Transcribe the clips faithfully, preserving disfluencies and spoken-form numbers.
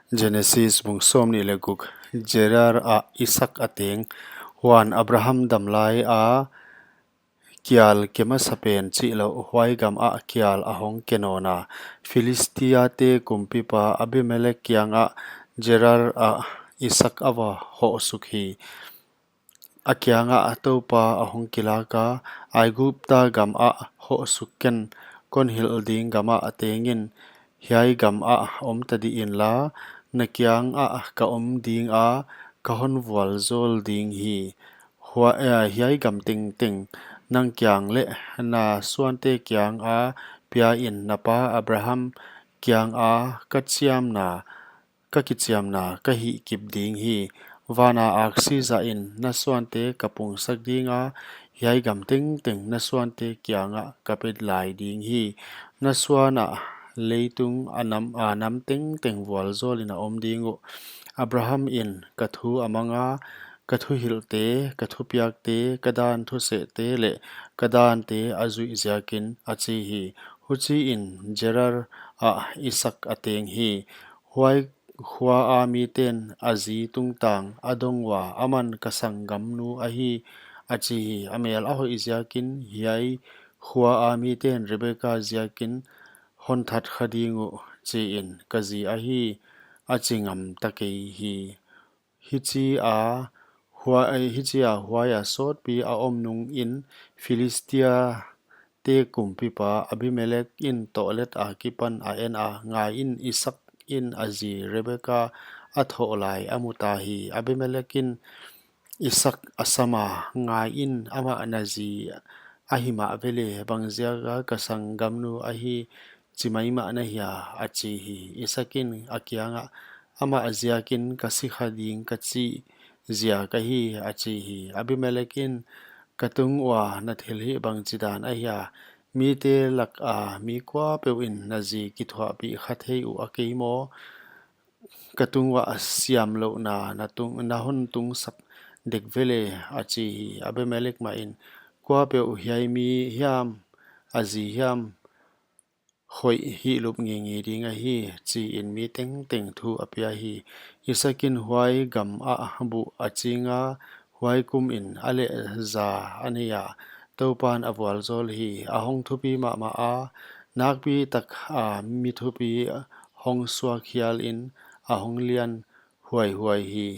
Genesis bung sawmnih leh guk. Gerar ah Isak a teng. Huan Abraham dam lai a, kial ke masapen chihlouh huai gam ah kial a hong ke nawn a, Philistia te kumpipa Abimelek kiangah Gerar ah Isak a va hoh suk hi. A kiangah Toupa a hong kilak a, Aigupta gam ah hoh suk ken, kon hilh ding gam ah tengin, hiai gam ah om ta dih inla, na kiangah ka om ding a, ka hon vualzawl ding hi. Hua, eh, hiai gam tengteng nang kiang leh na suante kiang a pia in, na pa Abraham kiang a ka chiamna, ka kichiamna ka hihkip ding hi. Van a aksi zahin na suante ka pungsak ding a, hiai gam tengteng na suante kiangah ka pe lai ding hi. Na suan ah leitung a nam, a nam tengteng vualzawlin a om ding uh. Abraham in ka thu a mang a, ka thuhilhte, ka thupiakte, ka dan thusehte leh ka dante a zuih ziakin, a chi hi. Huchiin Gerar ah Isak a teng hi. Huai khua a miten a zi tungtang a dong ua, aman ka sanggamnu ahi, a chi hi. A mel a hoih ziakin, hiai khua a miten Rebeka ziakin hon that kha ding uh, chiin, ka zi ahi, a chi ngam ta kei hi. Hichia huai, hichia huai a sawtpi a om nungin Philistia te kumpipa Abimelek in toilet akipan a en a, ngaiin Isak in a zi Rebeka a thoh lai a mu ta hi. Abimelek in Isak a sam a, ngaiin amah na zi ahi mah vele, bangziaka ka sanggamnu ahi chi maimah na hia, a chi hi. Isak in a kiangah, amah ziakin ka si kha ding ka chih ziak ahi, a chi hi. Abimelek in, ka tung ua na thilhih bangchidan ahia? Mite lak a mi kuapeuh in na zi kithuahpih kha thei uh a kei maw? Ka tung uah siamlouhna na tung, na hon tungsak dek vele, a chi hi. Abimelek mah in, kuapeuh hiai mi hiam, a zi hiam, hoih hihlup ngeingei ding ahi, chiin mi tengteng thu a pia hi. Isak in huai gam ah buh a ching a, huai kumin a lehza a nei a, Toupan a vualzawl hi. A hong thupi mahmah a, nakpi tak a mi thupi hong suak hialin a hong lian huaihuai hi.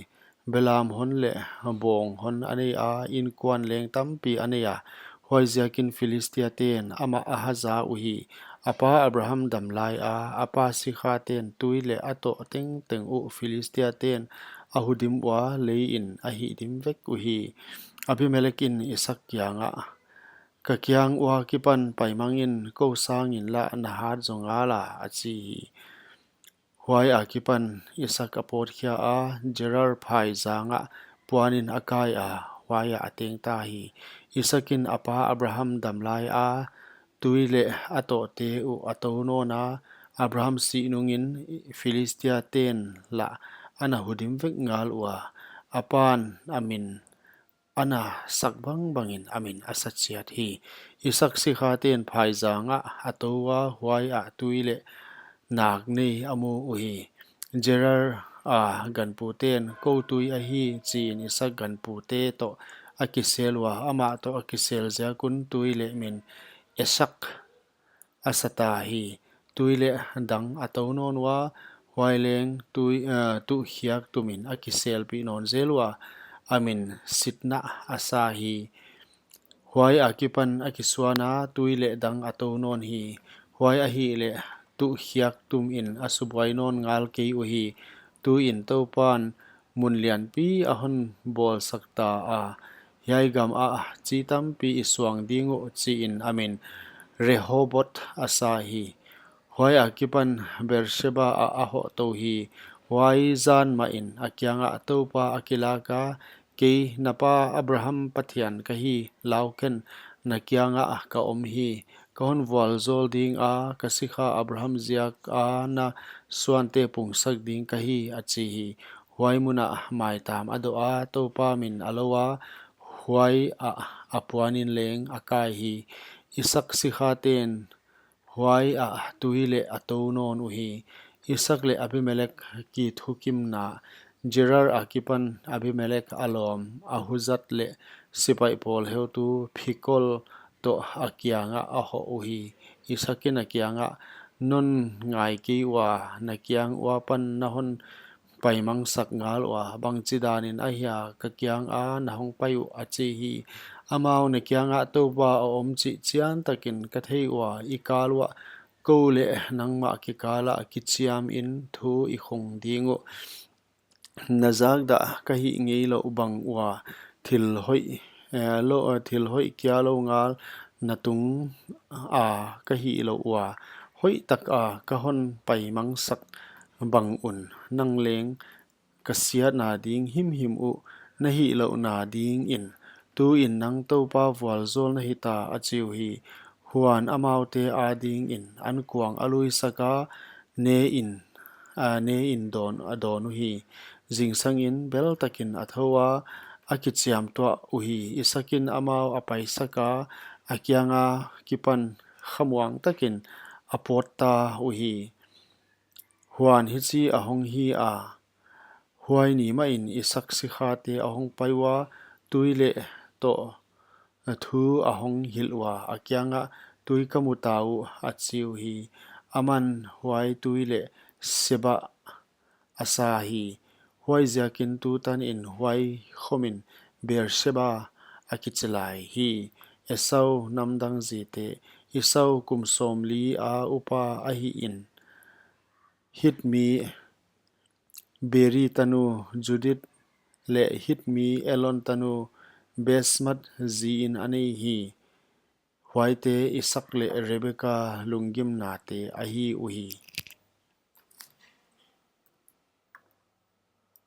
Belam hon leh bawng hon a nei a, inkuan leng tampi a nei a, huaiziakin Philistia ten amah a haza uhi. A pa Abraham dam lai a, a pa sikha ten tui leh a toh tengteng uh Philistia ten a hudim ua, leiin a hihdim vek uhi. Abimelek in Isak kiangah, ka kiang ua kipan paimang in, kou sangin lah na hat zaw ngal a, a chi hi. Huai akipan Isak a pawtkhia a, Gerar phaizang ah puanin a kai a, huai ah a teng ta hi. Isak in a pa Abraham dam lai a, tui leh a tohte uh a tou nawn a, Abraham sih nungin Philistia ten lah ana hudim vek ngal ua, a pan a min ana sak bangbangin a min a sa chiat hi. Isak sikha ten phaizang ah a tou a, huai ah tui leh nak nei a mu uhi. Gerar a ganpu ten, kou tui ahi, chiin Isak ganpute toh a kisel ua, amah toh a kisel ziak un tui leh min Esak a sa ta hi. Tui leh dang a tou nawn ua, huai leng tui, eh, tuhkhiak tumin a kiselpih nawn zel ua, a min Sitna a sa hi. Huai akipan a kisuan a, tui leh dang a tou nawn hi. Huai ahihleh tuhkhiak tumin a subuai nawn ngal kei uhi. Tuin Toupan mun lianpi a hon bawlsak ta a, hiai gam ah chi tampi i suang ding uh, chiin a min Rehoboth a sa hi. Huai akipan Beersheba ah a hoh tou hi. Huai zan mahin a kiangah Toupa a kilak a, kei na pa Abraham Pathian ka hi, lau ken, na kiangah ka om hi. Ka hon vualzawl ding a, ka sikha Abraham ziak a na suante pungsak ding ka hi, a chi hi. Huai mun ah maitam a doh a, Toupa min a lou a, huai ah a puanin leng a kai hi. Isak sikha ten huai ah tui leh a tou nawn uhi. Isaak leh Abimelek ki thukimna. Gerar akipan Abimelek a lawm Ahuzat leh sipaih pawl heutu Phikol toh a kiangah a hoh uhi. Isaakin a kiangah, "Non ngai kei ua, na kiang uapan na hon paimangsak ngal ua, bangchidanin ahia ka kianga na hong pai uh?" a chi hi. Amau, "Na kiangah Toupa a om chih chiantakin ka thei ua, i kal uah kou leh nangmah kikalah kichiamin thu i khong ding uh. Na zakdah ka hih ngeilouh bang ua, thil hoih, eh, lo, eh, thil hoih kia lou ngal na tunga ka hih louh ua, hoihtaka ka hon paimangsak bang un nang leng ka siatna ding himhim uh, na hihlouhna dingin. Tuin nang Toupa vualzawl na hita," a chi uhi. Huan amaute adingin ankuang a luisaka, ne in, a, ne in dawn, a dawn uhi. Zingsangin beltakin a thou a, a kichiam tuah uhi. Isaakin amau a paisaka, a kianga kipan khamuang takin a pawtta uhi. Huan hichi a hong hi a, huai ni mahin Isaak sikhate a hong pai ua, tui leh toh thu a hong hilh ua, a kiangah, "Tui ka mu ta uh," a chi uhi. Aman huai tui leh Seba a sa hi. Huaiziakin tutanin huai khomin Beersheba a kichi lai hi. Esau namdang zite. Esau kum sawmli a upa ahihin, Hit mi Beeri tanu Judith leh Hit mi Elon tanu Basemath ziin a nei hi. Huaite Isaak leh Rebeka lunggimnate ahi uhi.